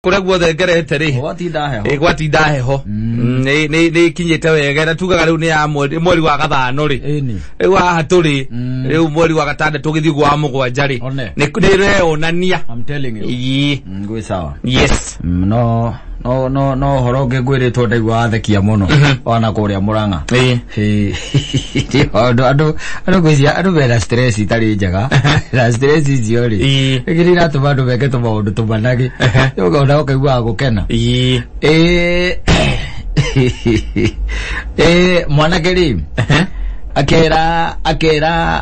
Kũrĩa guothe ngerete rĩ, Gwatinda heho. Ĩ, gwatinda heho. Nĩ ikinyĩte wega na tugaga rĩu nĩ ya mweri wa gathano rĩ. Ĩni. Rĩu haha tũrĩ, rĩu mweri wa gatandatũ ũgĩthiĩ ũguo wa mũgwanja rĩ, One. nĩ ĩreyonania. I'm telling you. Ĩĩ. Gwĩ sawa. Yes. No no no no horo ũngĩ ngwĩrĩtwo ndaigua wathekia mũno ona kũrĩa Mũrang'a. Ĩĩ. Ĩ, andũ ngwĩciria andũ mena stress itarĩ njega na stress icio rĩ, rĩngĩ nĩ iratũma andũ meke tũmaũndũ tũmanagĩ, ũkona ũkaiguaga gũkena. Ĩ, ĩ, mwanake rĩ,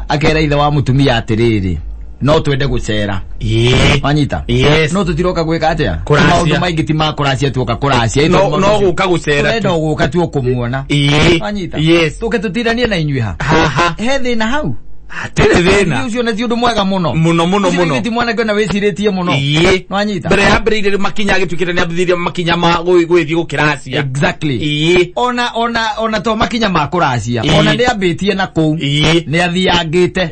akera ithe wa mũtumia atĩrĩrĩ, no twende gũcera. Wanyita? Yes. No tũtiroka gwĩka atĩa? Kũracia. Maũndũ maingĩ ti ma kũracia, tuoka kũracia. No gũka gũcera Tũrenda tu. gũka tu kũmuona. Wanyita? Yes. Tũke tũtindanie na inyuĩ ha. Haha. He thĩna hau? Hatirĩ thĩna. Ũcio nĩ ti ũndũ mwega mũno. Mũno mũno Ũcio mũno. githĩ ti mwanake ona wĩcirĩtie mũno. Nwanyita? Mbere yambĩrĩirie rĩu makinya agĩtuĩkĩte nĩ ambĩrĩirie makinya ma gwĩthiĩ gũkĩracia. Exactly. Ona to makinya ma kũracia. Ona nĩ ambĩtie na kũu. Nĩ athiangĩte.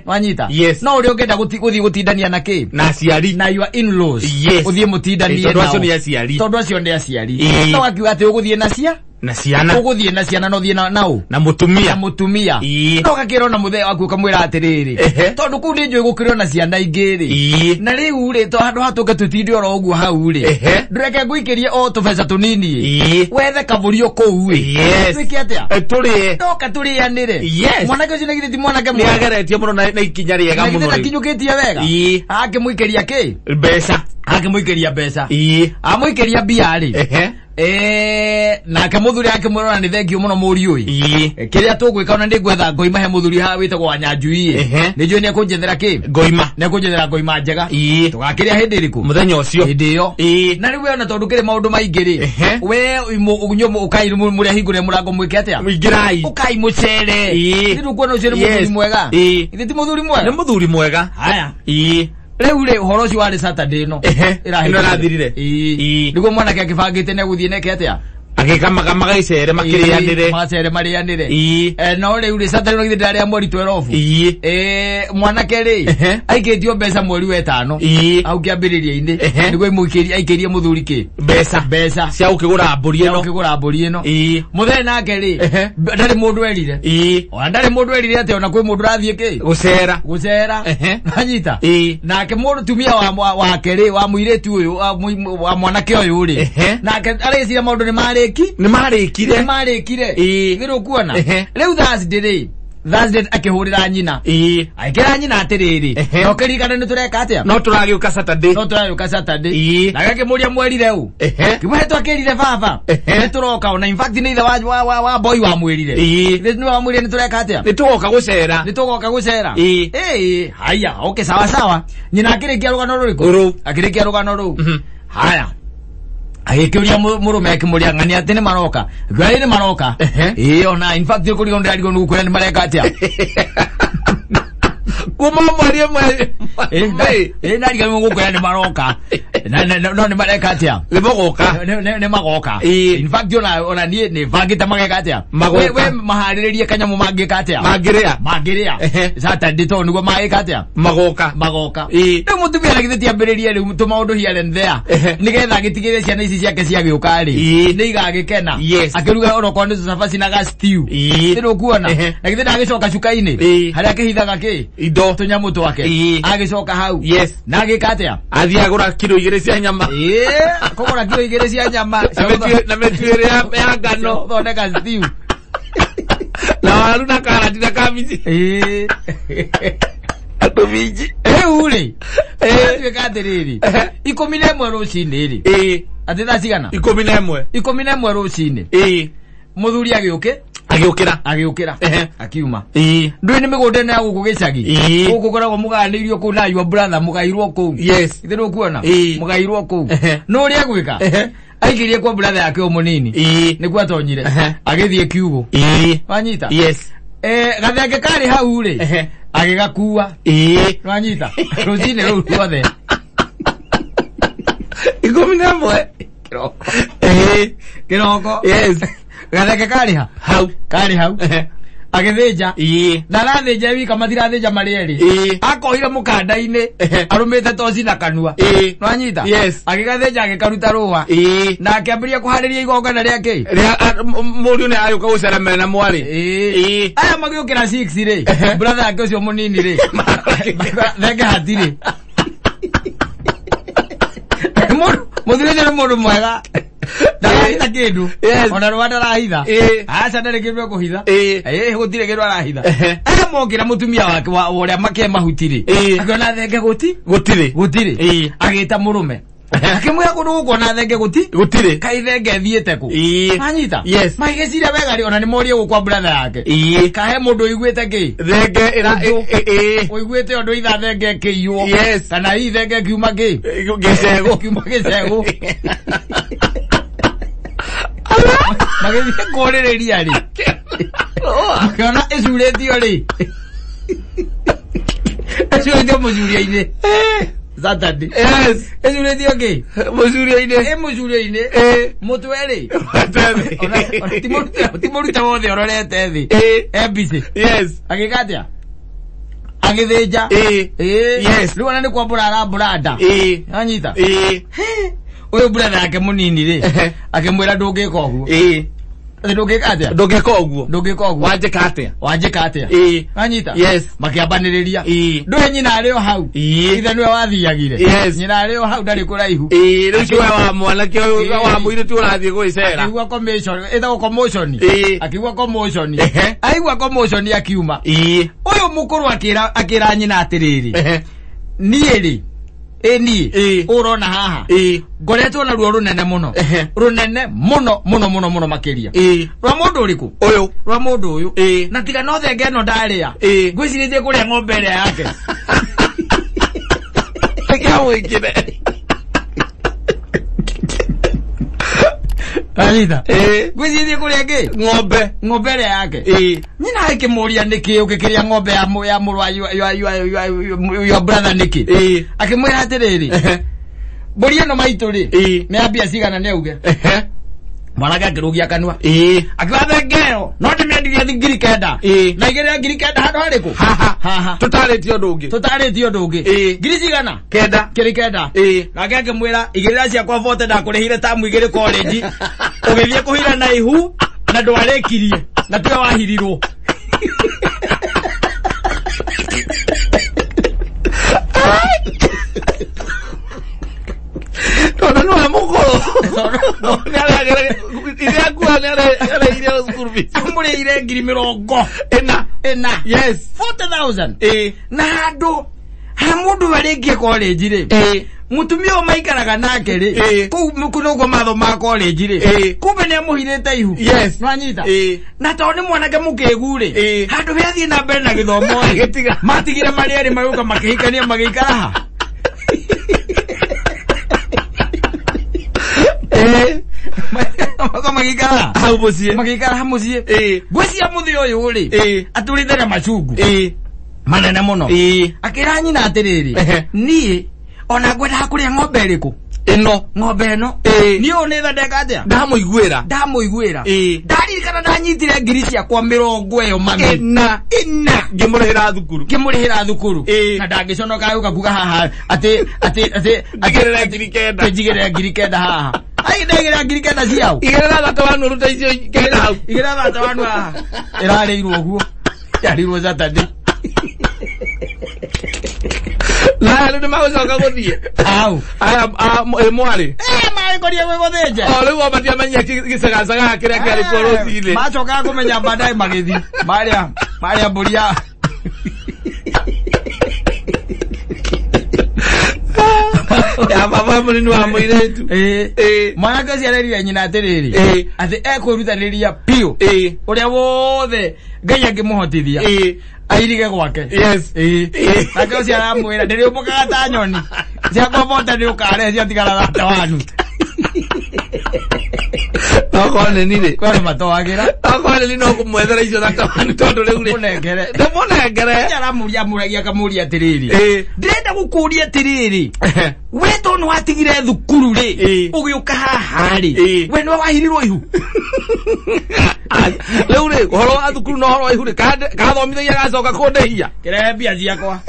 Nwanyita? Yes. No ũrĩa ũngĩenda gũthiĩ gũtindania na kĩ? Na aciari. Na your in-laws. Yes. Ũthiĩ mũtindanie Tondũ acio nao. nĩ aciari. Tondũ acio nĩ aciari. No akiuga atĩ ũgũthiĩ na cia? Na ciana. Ũgũthiĩ na ciana na ũthiĩ na ũ? Na mũtumia. Na mũtumia. No gakĩra ona mũthee waku ũkamwĩra atĩrĩrĩ, tondũ kũu nĩ njũĩ gũkĩrĩ ona ciana ingĩ rĩ. Na rĩu rĩ, to handũ ha tũke tũtinde oro ũguo hau rĩ, ndũreke ngũikĩrie o tũbeca tũnini ĩ. Wethe kabũri o kũu ĩ. Yes. Twĩke atĩa? Tũrĩe. Ndoka tũrĩanĩre. Yes. Mwanake ũcio nĩ githĩ ti mwanake Nĩ mwega? ageretie mũno na ikinya rĩega Na githĩ mũno rĩu. ndakinyũkĩtie wega? Akĩmũikĩria kĩ? Mbeca. Akĩmũikĩria mbeca. Amũikĩria mbia rĩ. Nake mũthuri akĩmwĩra ona nĩ thengiũ mũno mũriũ ĩ. Kĩrĩa tũgwĩka ona nĩ ngwetha ngoima he mũthuri haha wĩtagwo Wanyanjui ĩ. Nĩ njũĩ nĩ ekũnjethera kĩ? Ngoima. Nĩ ekũnjethera ngoima njega. Tũgakĩrĩa hĩndĩ ĩrĩkũ? Mũthenya ũcio. Hĩndĩ ĩyo. Na rĩu we ona tondũ kĩrĩ maũndũ maingĩ rĩ, we inyuĩ ũkai mũrĩ ahingũre mũrango mwĩke atĩa? Mũingĩrai. Ũkai mũcere. Nĩ ndũkuona ũcio nĩ mũthuri mwega? Githĩ ti mũthuri mwega? Nĩ mũthuri mwega. Haya. Rĩu rĩ, ũhoro ũcio warĩ Saturday ĩno. Ĩno ĩrathirire. Nĩguo mwanake akĩbangĩte nĩ egũthiĩ neke atĩa? Agĩkamaga magagĩcere makĩrĩanĩre. Magacere marĩanĩre. No rĩu rĩ, Saturday ĩno githĩ ndĩrarĩa mweri 12. Mwanake rĩ, aikĩtio mbeca mweri wa ĩtano. Hau kĩambĩrĩria-inĩ. Nĩguo aikĩrie mũthuri kĩ? Mbeca. Mbeca. Cia gũkĩgũra mbũri ĩno. Cia gũkĩgũra mbũri ĩno. Mũthee nake rĩ, ndarĩ mũndũ erire. Ona ndarĩ mũndũ erire atĩ ona kwĩ mũndũ ũrathiĩ kĩ? Gũcera. Gũcera. Anyita. Nake mũtumia wake rĩ, wa mũirĩtu ũyũ, wa mwanake ũyũ rĩ. Nake areciria maũndũ nĩ marĩki? Nĩ marĩkire. Nĩ marĩkire. Nĩ ũkuona? Rĩu Thursday rĩ, Thursday akĩhũrĩra nyina. Akĩra nyina atĩrĩrĩ, no kĩririkane nĩ tũreka atĩa? No tũragĩũka Saturday. No tũragĩũka Saturday. Nake akĩmũria mwerire ũ? Kĩmwe twakĩrire baba. Nĩ tũroka ona in fact nĩ ithe wa boy wamwĩrire. Nĩ wamwĩrire nĩ tũreka atĩa? Nĩ tũgoka gũcera. Nĩ tũgoka gũcera. Haya, okay, sawa sawa. Nyina akĩrĩkia rũgano rũrĩkũ? Rũu. Akĩrĩkia rũgano rũu. Haya. Agĩkĩũria mũrũme akĩmũria ng'ania atĩ nĩ maroka. Akiuga nĩ maroka. Ona in fact nĩ kũrigwo ndĩrarigwo nĩ gũkwĩra nĩ mareka atĩa. Kuma mweri ĩmwe. Ndarigwo nĩ gũkwĩra nĩ maroka. No nĩ mareka atĩa? Nĩ magoka. Nĩ magoka. In fact ona niĩ nĩ bangĩte mageka atĩa? Magoka. We maharĩrĩrie kanyamũ mangĩka atĩa? Mangĩrĩa. Mangĩrĩa. Saturday tondũ nĩguo magĩka atĩa? Magoka. Magoka. Rĩu mũtumia na githĩ ti ambĩrĩrie rĩu tũmaũndũ here and there. Nĩgetha agĩtigĩrĩre ciana ici ciake ciagĩũka rĩ, nĩ igagĩkena. Akĩruga onokorwo nĩ tũcabaci na ga stew. Nĩ ũkuona? Na githĩ ndagĩcoka cuka-inĩ? Harĩa akĩhithaga kĩ? Indo. Tũnyamũ twake. Agĩcoka hau. Yes. Na agĩka atĩa? Athiĩ agũra kiro igĩrĩ cia nyama. Kũgũra kiro igĩrĩ cia nyama. Na mĩtu ĩrĩ ya ngano. Gũthondeka stew. Na waru na karati na kabici. Andũ minji. Rĩu rĩ, ĩratuĩka atĩrĩrĩ, 11 rũcinĩ rĩ. Atĩ thaa cigana? 11. 11 rũcinĩ. Mũthuri agĩũkĩ? Agĩũkĩra. Agĩũkĩra. Akiuma. Ndũĩ nĩ mĩgũnda ĩno ya gũkũ gĩcagi? Gũkũ ũkoragwo mũgayanĩirio kũu na your brother, mũgairwo kũu. Yes. Ithe ndũkuona? Mũgairwo kũu. No ũrĩa egwĩka? Aikĩrie kwa brother yake o mũnini. Nĩkuo atonyire. Agĩthiĩ kiugũ. Wanyita? Yes. Gathenge karĩ hau rĩ. Agĩgakua. Wanyita? Rũcinĩ rũu ruothe. 11. Kĩroko. Kĩroko. Yes. Gathenge karĩ ha? Hau. Karĩ hau. Agĩthĩnja. Ĩĩ. Na arathĩnja wika matirathĩnja marĩ erĩ. Ĩĩ. Akoire mũkanda-inĩ arũmĩte toci na kanua. Ĩĩ. Nĩwanyita? Yes. Agĩgathĩnja agĩkaruta rũa. Ĩĩ. Na akĩambĩrĩria kũharĩria igongona rĩa kĩ? Rĩa mũriũ nĩ agĩũka gũcera mena mwarĩ. Ĩĩ. Aya magĩũkĩra 6 rĩ. Brother yake ũcio mũnini rĩ. Thenge hatirĩ. Mũthuri ũcio nĩ mũndũ mwega. Ndarahitha kĩndũ. Yes. Ona rũa ndarahitha. Ĩĩ. Aca ndarĩ kĩndũ ekũhitha. Ĩĩ. Ĩĩ gũtirĩ kĩndũ arahitha. Ehe. Aya mokĩra mũtumia wake wa ũrĩa makĩe mahuti rĩ. Ĩĩ. Akĩona thenge gũti. Gũtirĩ. Gũtirĩ. Ĩĩ. Agĩta mũrũme. Akĩmwĩra kũndũ gũkũ ona thenge gũti. Gũtirĩ. Kaĩ thenge ĩthiĩte kũ? Ĩĩ. Manyita? Yes. Magĩciria wega rĩ ona nĩ morie gũkwa brother yake. Ĩĩ. Kahe mũndũ ũiguĩte kĩ? Thenge ĩra Ũndũ. ĩĩ. Ũiguĩte ũndũ itha thenge ĩkĩiywo. Yes. Kana hihi thenge ĩkiuma kĩ? Gĩcegũ. Kiuma gĩcegũ. Magĩthiĩ kũrĩrĩria rĩ. Makĩona ĩcurĩtio rĩ. Ĩcurĩtio mũcuria-inĩ. Saturday. Yes. Ĩcurĩtio kĩ? Mũcuria-inĩ. Ĩ mũcuria-inĩ. Ĩĩ. Mũtwe rĩ. Mũtwe. Ona ti mũrute wothe ũrorete thĩ. Ĩĩ. E busy. Yes. Agĩka atĩa? Agĩthĩnja. Ĩĩ. Ĩĩ. Yes. Rĩu ona nĩ kwambũra arambũra nda. Ĩĩ. Anyita. Ĩĩ. Ũyũ brother yake mũnini rĩ. Akĩmwĩra ndũngĩka ũguo. Ĩĩ. Atĩ ndũngĩka atĩa? Ndũngĩka ũguo. Ndũngĩka ũguo. Wanjĩka atĩa? Wanjĩka atĩa? Ĩĩ. Anyita. Yes. Makĩambanĩrĩria. Ĩĩ. Ndũĩ nyina arĩ o hau. Ĩĩ. Ithe nĩwe wathiagire. Yes. Nyina arĩ o hau ndarĩ kũraihu. Ĩĩ, rĩu ũcio wa mwanake ũyũ wa mũirĩtu ũrathiĩ gwĩcera. Akĩigua commotion, ĩtagwo commotion. Ĩĩ. Akĩigua commotion. Ehe. Aigua commotion akiuma. Ĩĩ. Ũyũ mũkũrũ akĩra nyina atĩrĩrĩ. Ehe. Niĩ rĩ, ĩ niĩ, Ĩĩ. ũrona haha. Ĩĩ. Ngoretwo na ruo rũnene mũno. Ehe. Rũnene mũno mũno mũno mũno makĩria. Ĩĩ. Rwa mũndũ ũrĩkũ? Ũyũ. Rwa mũndũ ũyũ. Ĩĩ. Na tiga no thenge ĩno ndarĩa. Ĩĩ. Ngwĩcirĩtie kũrĩa ng'ombe ĩrĩa yake. Kĩamwĩkire. Anita. Ĩĩ. Ngwĩcirĩtie kũrĩa kĩ? Ng'ombe. Ng'ombe ĩrĩa yake. Ĩĩ. Nyina akĩmũria nĩkĩ ũngĩkĩrĩa ng'ombe ya mũrũ wa your brother nĩkĩ? Ĩĩ. Akĩmwĩra atĩrĩrĩ. Ehe. Mbũri ĩno maitũ rĩ. Ĩĩ. Nĩ ya mbia cigana nĩ auge. Ehe. Mwanake akĩrũgia kanua. Ĩĩ. Akiuga thenge ĩyo no ndĩmĩendirie 9,000. Ĩĩ. Na igĩrĩra 9,000 handũ harĩkũ? Haha. Haha. Tũtarĩtie ũndũ ũngĩ. Tũtarĩtie ũndũ ũngĩ. Ĩĩ. Ngiri cigana? 9. 9,000. Ĩĩ. Nake akĩmwĩra igĩrĩra ciakwa bote ndakũrĩhire tamu igĩrĩ college. Ũgĩthiĩ kũhira na ihu na ndwarĩkirie na tiwe wahirirwo. Tondũ nĩwe mũkũrũ. Nĩ akua nĩ arĩhire school fees. Amũrĩhire 40,000. Ĩna. Ĩna. Yes. 40,000. Ĩĩ. Na handũ ha mũndũ arĩkie college rĩ. Ĩĩ. Mũtumia ũyũ maikaraga nake rĩ. Ĩĩ. Kũu nĩguo mathomaga college rĩ. Ĩĩ. Kumbe nĩ amũhirĩte ihu. Yes. Nĩwanyita? Ĩĩ. Na tondũ nĩ mwanake mũkĩgu rĩ. Ĩĩ. Handũ he athiĩ na mbere na gĩthomo rĩ. Agĩtiga. Matigire marĩ erĩ magĩũka makĩhikania magĩikara ha. Ĩĩ. Magoka magĩikara. Hau mũciĩ. Magĩikara ha mũciĩ. Ĩĩ. Ngwĩciria mũthĩ ũyũ rĩ. Ĩĩ. Atũrĩte na macungu. Ĩĩ. Manene mũno. Ĩĩ. Akĩra nyina atĩrĩrĩ. Ehe. Niĩ ona ngwendaga kũrĩa ng'ombe ĩrĩkũ? Ĩno. Ng'ombe ĩno. Ĩĩ. Niĩ ũyũ nĩ tha ndeka atĩa? Ndamũiguĩra. Ndamũiguĩra. Ĩĩ. Ndaririkana ndanyitire ngiri ciakwa 20 mami. Ĩna. Ĩna. Ngĩmũrĩhĩra thukuru. Ngĩmũrĩhĩra thukuru. Ĩĩ. Na ndangĩconoka gũka kuga haha atĩ atĩ atĩ Njigĩrĩre 9,000. Njigĩrĩre 9,000 haha. Ai ndagĩrĩra 9,000 ciao. Igĩrĩra thata wanu ũrute icio 9 hau. Igĩrĩra thata wanu haha. Ĩrarĩirwo ũguo. Yarĩirwo Saturday. Na aya rĩu nĩmagũcoka gũthiĩ. Au. Aya mwarĩ. Magĩkoria gwĩgũthĩnja. O rĩu o matiamenyire gĩcagacaga kĩrĩa kĩarĩ kuo rũcinĩ. Macokaga kũmenya baadaye magĩthiĩ. Marĩa mbũri ya Ya baba mũnini wa mũirĩtu. Ĩĩ. Ĩĩ. Mwanake ũcio arerire nyina atĩrĩrĩ. Ĩĩ. Atĩ ekwĩrutanĩria biũ. Ĩĩ. Ũrĩa wothe Ngai angĩmũhotithia. Ĩĩ. Airige gwake. Yes. Ĩĩ. Ĩĩ. Nake ũcio aramwĩra ndĩrĩũmbũkaga ta nyoni. Ciakwa bote nĩ ũkarehe ciatigara thate wanu. Okorwo nĩ niĩ rĩ. Kwĩ matoagĩra. Okorwo nĩ niĩ no kũmwethera icio thate wanu tondũ rĩu rĩ. Mũnengere. Ndĩmũnengere. Aramũria amũragia akamũria atĩrĩrĩ. Ĩĩ. Ndĩrenda gũkũria atĩrĩrĩ. We tondũ nĩ watigire thukuru rĩ. Ĩĩ. Ũgĩũka haha rĩ. Ĩĩ. We nĩwe wahirirwo ihu. Rĩu rĩ ũhoro wa thukuru na ũhoro wa ihu rĩ kathomithagia gacoka kũndĩhia. Kĩrehe mbia ciakwa.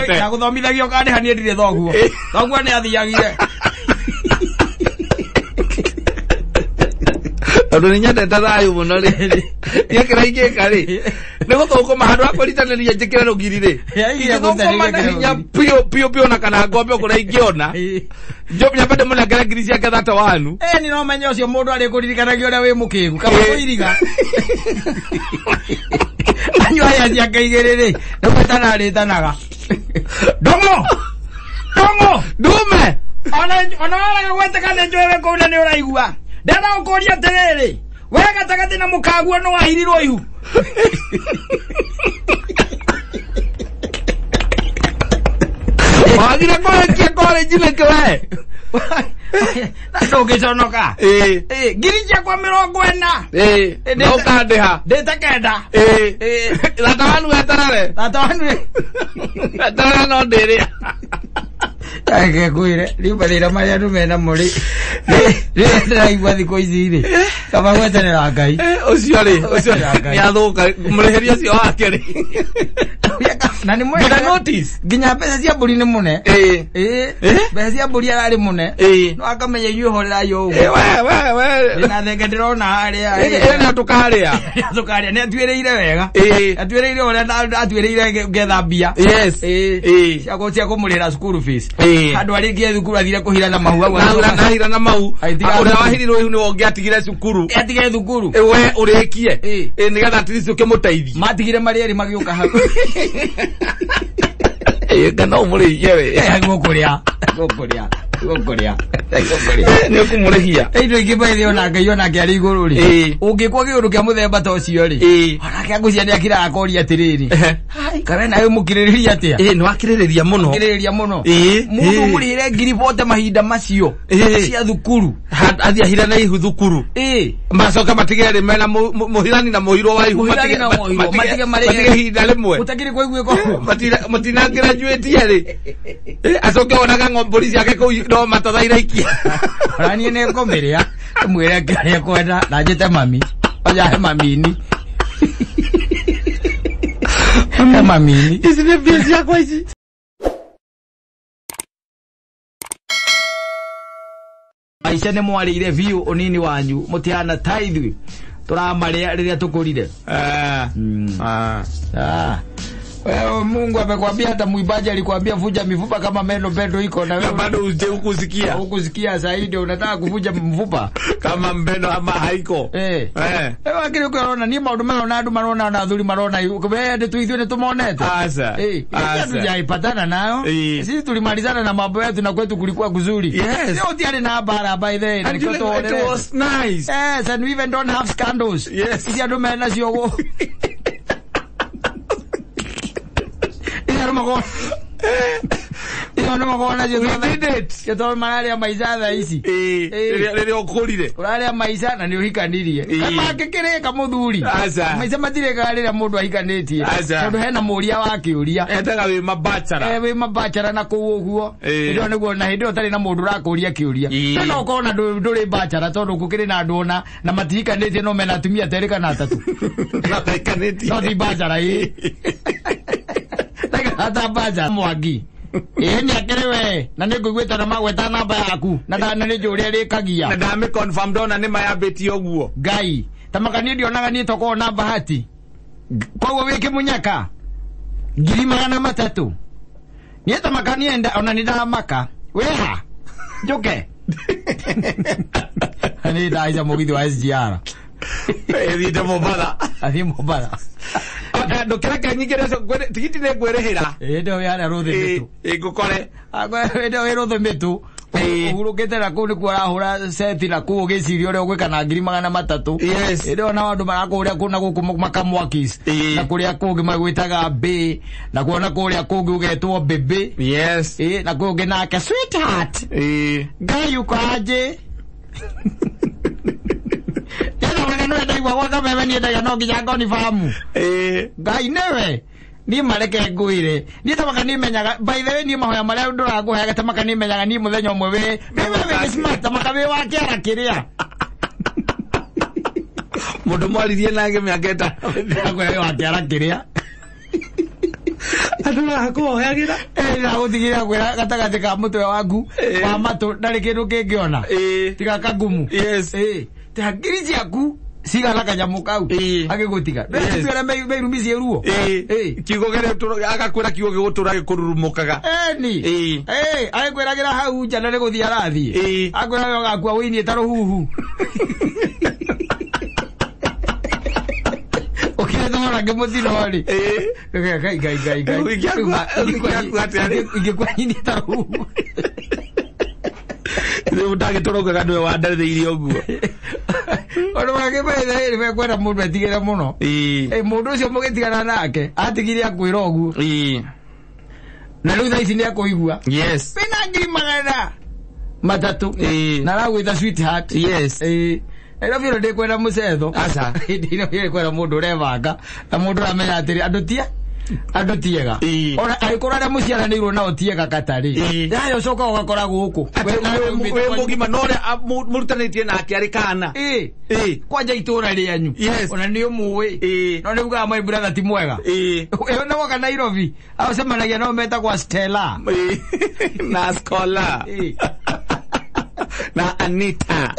Ndagũthomithagia ũkandĩha niĩ ndirĩ thoguo. Thoguo nĩ athiagire. Tondũ nĩ nyendete thayũ mũno rĩ. Niĩ kĩrĩa ingĩka rĩ nĩ gũthũkũma handũ ha kwĩrutanĩria njĩkĩre rũgiri rĩ. Ingĩthũkũma na hinya biũ biũ biũ na kana ngombe kũrĩa ingĩona. Nyambe ndĩmũnengere ngiri ciake 31. Nĩ no menye ũcio mũndũ arĩ kũririkanagia ũrĩa wĩ mũkĩgu. Kaba kũiriga. Anyua aya ciake igĩrĩ rĩ nĩ gwĩtana arĩtanaga. Ndũng'ũ! Ndũng'ũ! Ndume! Ona waraga gwĩtĩka nĩ njũĩ wĩ kũu na nĩ ũraigua. Ndĩrenda gũkũria atĩrĩrĩ, we gatagatĩ na mũkaguo nĩ wahirirwo ihu. Wagire kũrĩkia college nĩkĩ we? Na ndũngĩconoka. Ngiri ciakwa 40. No ũkandĩha. Ndĩte 9. Tata wanu eterere. Tata wanu. Eterere no ndĩrĩa. Reke ngwĩre, rĩu mathĩna marĩa andũ mena mo rĩ, rĩrĩa ndĩraigua thikũ ici rĩ, kaba gweterera Ngai. Ũcio rĩ, ũcio nĩathũka, mũrĩhĩria ũcio wake rĩ. Na nĩ mwega. Nginya notice. Nginya mbeca cia mbũri nĩ mũne. Mbeca cia mbũri ararĩ mũne. No akamenya inyuĩ horerai o ũguo. We. Ndĩna thenge ndĩrona harĩa. Nĩ tũkarĩa. Tũkarĩa, nĩ atuĩrĩire wega. Atuĩrĩire ũrĩa atuĩrĩire ngetha mbia. Yes. Cia kũmũrĩhĩra school fees. Andũ arĩa ingĩ thukuru athire kũhira na mahu. Nahira na mahu. Ũrĩa wahirirwo ihu nĩwe ũngĩatigire cukuru. Atigire thukuru. We ũrĩkie. Nĩgetha at least ũkĩmũteithie. Matigire marĩ erĩ magĩũka hau. Kana ũmũrĩhie we. Gũkũrĩa. Gũkũrĩa. Gũkũrĩa. Nĩ ũkũmũrĩhia. Indo ingĩ by the way ona Ngai onake arĩ igũrũ rĩ. Ũngĩkwo kĩũndũ kĩa mũthemba ta ũcio rĩ. Onake ngũcia nĩ akiraga akoria atĩrĩrĩ. Kawe nawe mũkirĩrĩria atĩa? Nĩ wakirĩrĩria mũno. Wakirĩrĩria mũno. Mũndũ ũmũrĩhĩre ngiri bote mahinda macio. Cia thukuru. Athiĩ ahira na ihu thukuru. Macoka matige rĩ mena mũhirani na mũhirwo wa ihu. Matige ihinda rĩmwe. Ũtakĩrĩ kũiguĩka ũguo. Matinangĩrajuĩtie rĩ. Acoke onaga mbũri ciake kũu no matatha iraikia. Ona niĩ nĩ ngũmĩrĩa. Mwĩre kĩrĩa kwenda na njĩte mami. Oja he mamini. He mamini. Ici nĩ mbia ciakwa ici. Maica nĩ mwarĩire biũ ũnini wanyu mũtihana ta ithuĩ tũramarĩa rĩrĩa tũkũrire. Mungu amekwambia hata mwimbaji alikwambia vunja mifupa kama meno bado iko na wewe bado hukusikia. Hukusikia zaidi unataka kuvunja mfupa kama mbeno ama haiko. Wakiri ukiona ni maundu marona andu marona na athuri marona we ndu ithuĩ nĩ tumonete. Asa. Hatujaipatana nayo. Sisi tulimalizana na mambo yetu na kwetu kulikuwa kuzuri. Yes. Sio tiari na bara by the way. It was nice. Yes, and we even don't have scandals. Yes. Sisi andu mena cio mararĩa maica thaa ici. Rĩrĩa ũkũrire. Ũrarĩa maica na nĩ ũhikanirie. Mangĩkĩrĩka mũthuri. Maica matirĩkaga rĩrĩa mũndũ ahikanĩtie. Tondũ hena mũũria wa kĩũria. Endaga wĩ mabachara. Wĩ mabachara na kũu ũguo. Hĩndĩ ĩyo nĩguo na hĩndĩ ĩyo ũtarĩ na mũndũ ũrakũria kĩũria. No ũkorwo na ndũrĩ bachara tondũ gũkĩrĩ na andũ ona na matihikanĩtie no mena atumia ta erĩ kana atatũ. No ti bachara ĩ. Hata baja Mwangi. Nĩ akĩrĩ we na nĩ ngũiguĩte na magweta namba yaku na nĩ njũĩ ũrĩa ĩrĩkagia. Na ndamĩ confirm ndona nĩ mayambĩtie ũguo. Ngai ta maka niĩ ndionaga niĩ tokorwo na bahati. Koguo wĩ kĩmunyaka 300,000. Niĩ ta maka niĩ ona nĩ ndamaka. Wĩha njũke. Nĩ ndaica mũgithi wa SGR. Ĩthiĩte Mombatha. Athiĩ Mombatha. Ndũkĩreke nyingĩre tigiti nĩ ngwĩrĩhĩra. Ĩndĩ ĩyo yarĩa rũthĩ mĩtũ. Ngũkore. Hĩndĩ ĩyo wĩ rũthĩ mĩtũ. Ũhurũkĩte na kũu nĩkuo ũrahũra seti na kũu ũgĩciria ũrĩa ũgwĩka na 300,000. Yes. Hĩndĩ ĩyo nao andũ marakũrĩa kũu na gũkũ makamwakis. Na kũrĩa kũngĩ magwĩtaga mbĩ. Na kuona kũrĩa kũngĩ ũgetwo mbĩmbĩ. Yes. Na kũngĩ nake sweetheart. Ngai uko aje? Ndaigua gwa kameme niĩ ndaigua no nginya ngonibamu. Ngai nĩwe. Niĩ mareke ngwĩre. Niĩ ta maka nĩmenyaga by the way niĩ mahoya marĩa ndũrangũheaga ta maka nĩmenyaga niĩ mũthenya ũmwe wĩ smart ta maka wĩ wa kĩara kĩrĩa. Mundu mwaririe nake mĩaka ĩtano. Akwĩra wakĩara kĩrĩa. Andũ marakũhoyagĩra. Ndagũtigĩra kwĩra gatagatĩ ka mũtwe waku wa matũ ndarĩ kĩndũ kĩngĩona. Tiga kagumu. Yes. Ti hakiri ciaku cigana kanyamũ kau agĩgũtiga. Ndĩra meirumi ciĩ ruo. Kiugo kĩrĩa agakwĩra kiugo gĩgũtũra gĩkũrurumũkaga. Eni. Agĩkwĩragĩra hau nja na nĩ gũthiĩ arathiĩ. Akwĩra we ũgakua wĩiniĩ ta rũhuhu. Ũkĩthora ngĩmũtino rĩ. Ngai ngai ngai ngai. Ingĩkua nyiniĩ ta rũhuhu. Rĩu ndagĩtũrũkaga nĩwe wandarĩrĩirie ũguo. Ona magĩmaitha ĩrĩ mekwenda mũndũ etigĩre mũno. Mũndũ ũcio mũgĩtigana nake atigire akwĩra ũguo. Na rĩu thaa ici nĩ akũigua. Yes. Wĩna 300,000. Na aragwĩta sweetheart. Yes. Nairobi ĩno ndĩkwenda mũcetho. Aca. Nairobi ĩkwenda mũndũ ũrebanga na mũndũ ũramenya atĩrĩ andũ tia andũ tiega. Ona angĩkorwo arĩa mũciaranĩirwo nao tiega katarĩ. Yaya ũcokaga ũgakora gũkũ. Wĩ mũgima no ũrĩa mũrutanĩtie nake arĩ kana. Kwanja itũra rĩanyu. Yes. Ona nĩ ũmũĩ. No nĩ ugaga my brother ti mwega. Ĩyo na woka Nairobi acemanagia nao metagwo Stella. Na Scholar. Na Anita.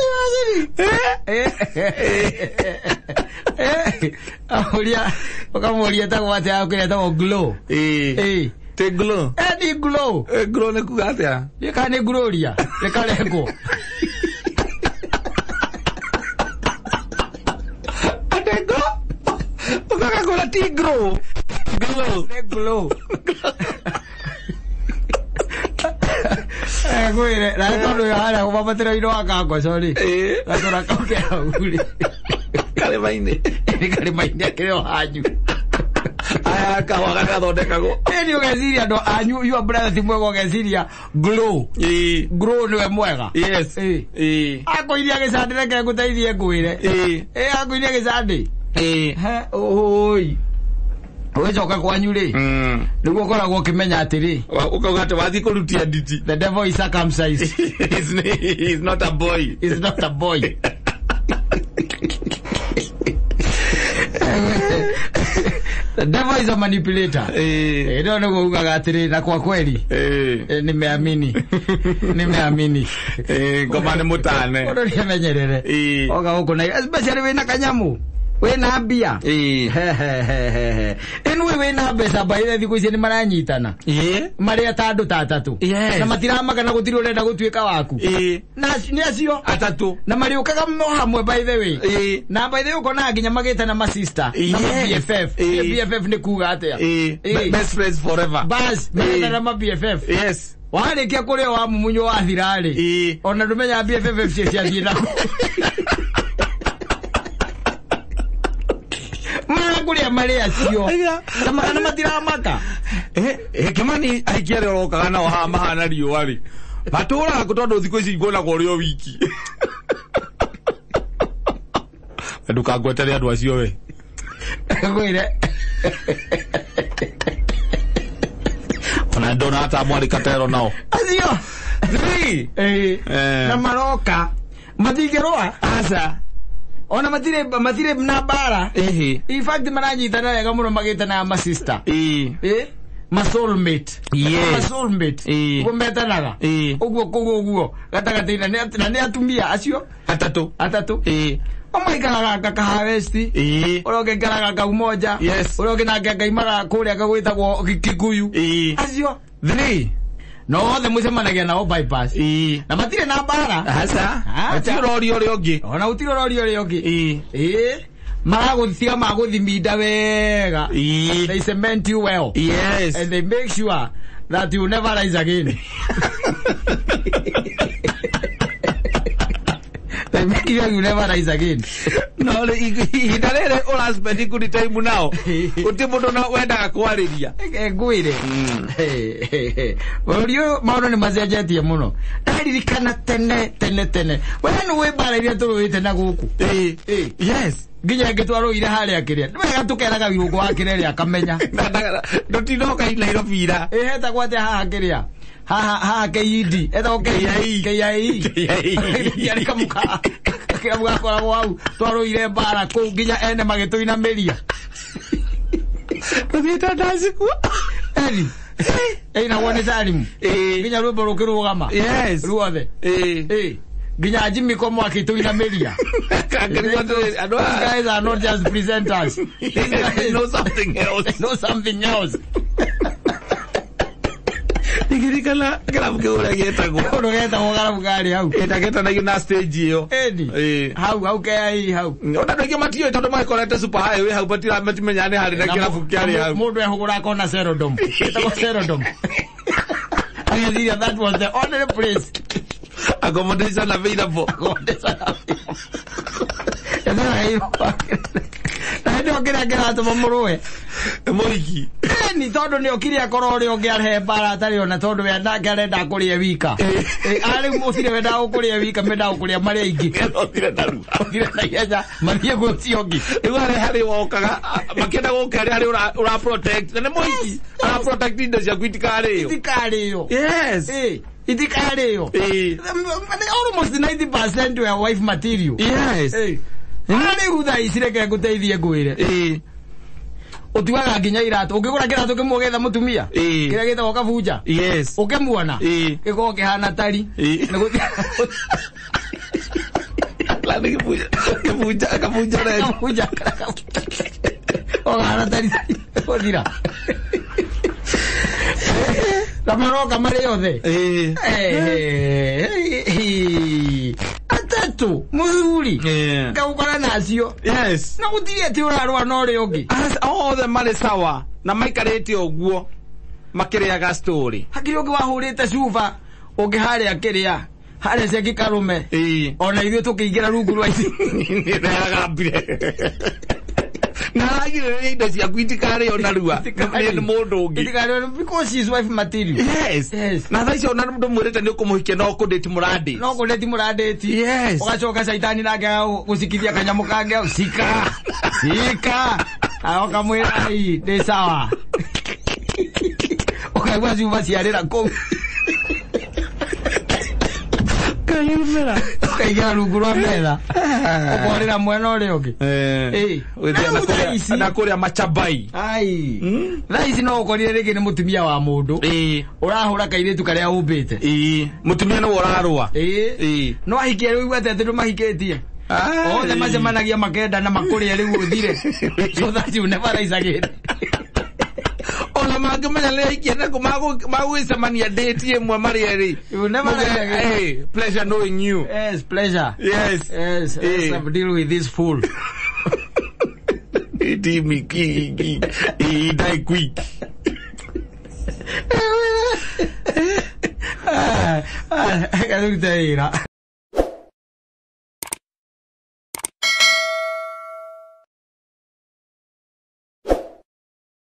Auria ukamuria etagwo atĩa akwĩra etagwo Glow. Ti Glow. Ni Glow. Glow nĩ kuga atĩa? Nĩ kana nĩ Gloria rĩkarengwo. Ate Glow. Ũgakora ti Glow. Glow. Nĩ Glow. Ngwĩre na tondũ harĩa kũbambatĩra-inĩ wa Kangoco rĩ. Gatũra kau ke hau rĩ. Karĩma-inĩ. Nĩ karĩma-inĩ akĩrĩ o hanyu. Aya kahũa gagathondekagwo. Ĩni ũgeciria andũ anyu your brother ti mwega ũgeciria Glow. Glow nĩwe mwega. Yes. Akũiria gĩcandĩ reke ngũteithie ngwĩre. Akũiria gĩcandĩ. Ũi. Ũgĩcoka kwanyu rĩ. Nĩguo ũkoragwo ũkĩmenya atĩrĩ. Ũkauga atĩ wathiĩ kũrutia nditi. The devil is circumcised. He's not a boy. He's not a boy. The devil is a manipulator. Ndio nĩguo ugaga atĩrĩ na kwa kweli. Nimeamini. Nimeamini. Ngoma nĩ mũtane. Ũndũ nĩmenyerere. Oga gũkũ na especially wĩna kanyamu. Wĩna mbia. Ĩnũĩ wĩna mbeca mbaithe thikũ ici nĩ maranyitana. Marĩa ta andũ ta atatũ. Na matiramaka na gũtirĩ ũrenda gũtuĩka waku. Na nĩ acio atatũ. Na marĩũkaga mo hamwe by the way. Na by the way ũkonaga nginya magĩtana ma sister. Na ma BFF. BFF nĩ kuga atĩa? Best friends forever. Bas, magetana ma BFF. Yes. Warĩkia kũrĩa wa mumunywo wathira rĩ. Ona ndũmenyaga BFF ciathiĩ nakũ. Kuria marĩa acio na matiramaka. Kĩmani ahiki arĩa ũrokaga nao haha mahana riũa rĩ matũraga kũ tondũ thikũ ici nguonagwo ũrĩ o wiki. Ndũkangwetere andũ acio we. Ngwĩre. Ona ndona hata mwarĩ Katero nao. Acio. Na maroka matingĩrũa. Aca. Ona matirĩ na mbara. In fact maranyitana wega mũno magĩtanaga ma sister. Ma soulmate. Yes. Ma soulmate. Ũguo metanaga. Ũguo kũguo ũguo gatagatĩ-inĩ na nĩ atumia acio atatũ. Atatũ. Ũmwe aikaraga Kahawa West. Ũrĩa ũngĩ aikaraga Kaumoja. Yes. Ũrĩa ũngĩ nake akaimaga kũrĩa gwĩtagwo Kikuyu. Acio. 3. No othe mũcemanagia nao bypass. Na matirĩ na mbara. Aca. Gũtirĩ ũroria ũrĩa ũngĩ. Ona gũtirĩ ũroria ũrĩa ũngĩ. Maragũtiga magũthiminda wega. They cement you well. Yes. And they make sure that you never rise again. They make sure you never rise again. No, ihinda rĩrĩ ũraspend good time nao. Gũtirĩ mũndũ na wendaga kwarĩria. Ngwĩre. Bũrũri ũyũ maũndũ nĩ macenjetie mũno. Ndaririkana tene tene tene. We nĩ wĩ mbara iria tũrũĩte na gũkũ. Yes. Nginya ĩngĩ twarũire harĩa kĩrĩa. Nĩ wega tũkeraga Wirũngũ wa Kĩrere akamenya. Ndũtinoka Nairobi ira. Hetagwo atĩa haha kĩrĩa? Haha haha KED. Etagwo KIE. KIE. Kĩarĩ kamuka. Kĩrabu gakoragwo hau twarũire mbara kũu nginya ene magĩtũinamĩria. Tũthiĩte ndaci kuo. Eni. Ĩinagwo nĩ Salimu. Nginya rwĩmbo rũkĩrũgama. Yes. Ruothe. Nginya Jimmy Komo akĩtũinamĩria. These guys are not just presenters. They know something else. They know something else. Ndigirikana kĩrabu kĩu ũrĩa gĩtagwo. Ũndũ getagwo karabu karĩ hau. Ĩtagetanagio na stage ĩyo. Ĩni. Hau hau KIE hau. Ona andũ aingĩ matiũĩ tondũ magĩkorete super high wĩ hau matimenyaga nĩ harĩ na kĩrabu kĩarĩ hau. Mũndũ ehũgũra akona Serodom. Ĩtagwo Serodom. Agĩthiria that was the only place. Accommodation available. Accommodation available. Na hĩndĩ ĩyo kĩrĩa kĩratũma mũrũe. Mũhiki. Ni tondũ nĩ okire akorwo ũrĩa ũngĩ arehe mbara atarĩ ona tondũ we nake arenda kũrĩa wika. Arĩu mũcire wendaga gũkũrĩa wika mendaga gũkũrĩa marĩa aingĩ. Ũthire narua. Ũthire na ihenya mathiĩ gwĩ ũcio ũngĩ. Rĩu harĩ harĩ wokaga makĩenda gũka harĩ harĩ ũra protect. Na nĩ mũhiki. Ara protect indo ciaku itikarĩo. Itikarĩo. Yes. Itikarĩo. Almost 90% were wife material. Yes. Arĩu thaa ici reke ngũteithie ngwĩre. Ũtuaga nginya iratũ. Ũngĩgũra kĩratũ kĩmwe ũgetha mũtumia. Kĩrĩa gĩtagwo kabunja. Yes. Ũkĩmuona. Gĩkoragwo kĩhana tari. Kabunja kabunja rĩ. Kabunja. Ũkahana tari. Ũthira. Na maroka marĩ othe. Atatũ mũthuri. Ngagũkora nacio. Yes. Na gũtirĩ atĩ ũrarũa na ũrĩa ũngĩ. Othe marĩ sawa na maikarĩte ũguo makĩrĩaga story. Hakĩrĩ ũngĩ wahũrĩte cuba ũngĩ harĩa kĩrĩa harĩa cia gĩkarũme. Ona ithuĩ tũkĩingĩra rungu rwa ici. Nĩagambire. Na aragirĩrĩria indo ciaku itikarĩo narua nĩ mũndũ ũngĩ. Itikarĩo because she is wife material. Yes. Yes. Na thaa icio ona ndũmwĩrĩte nĩ ũkũmũhikia no kũndĩti mũrandĩti. No kũndĩti mũrandĩti. Yes. Ũgacoka caitani nake gũcikithia kanyamũ kangĩ cika. Cika. Ũkamwĩra ndĩ sawa. Ũkaigua cuba ciarĩra kũu. Kayumera. Ũkaigĩra rungu rwa metha. Ũkorĩra mwena ũrĩa ũngĩ. Na kũrĩa machabai. Ai. Thaa ici no ũkorire rĩngĩ nĩ mũtumia wa mũndũ. Ũrahũra kairĩtu karĩa ũmbĩte. Mũtumia nĩwe ũrarũa. No ahikie rĩu igwete atĩ ndũmahikĩtie. Othe macemanagia makenda na makũrĩa rĩu ũthire. So that you never rise again. Ona mangĩmenya nĩ ahikie na magũgĩcemania date ĩmwe marĩ erĩ. You never rise again. Hey, pleasure knowing you. Yes, pleasure. Yes. Yes, let's have deal with this fool. He die quick. Karuta wĩra.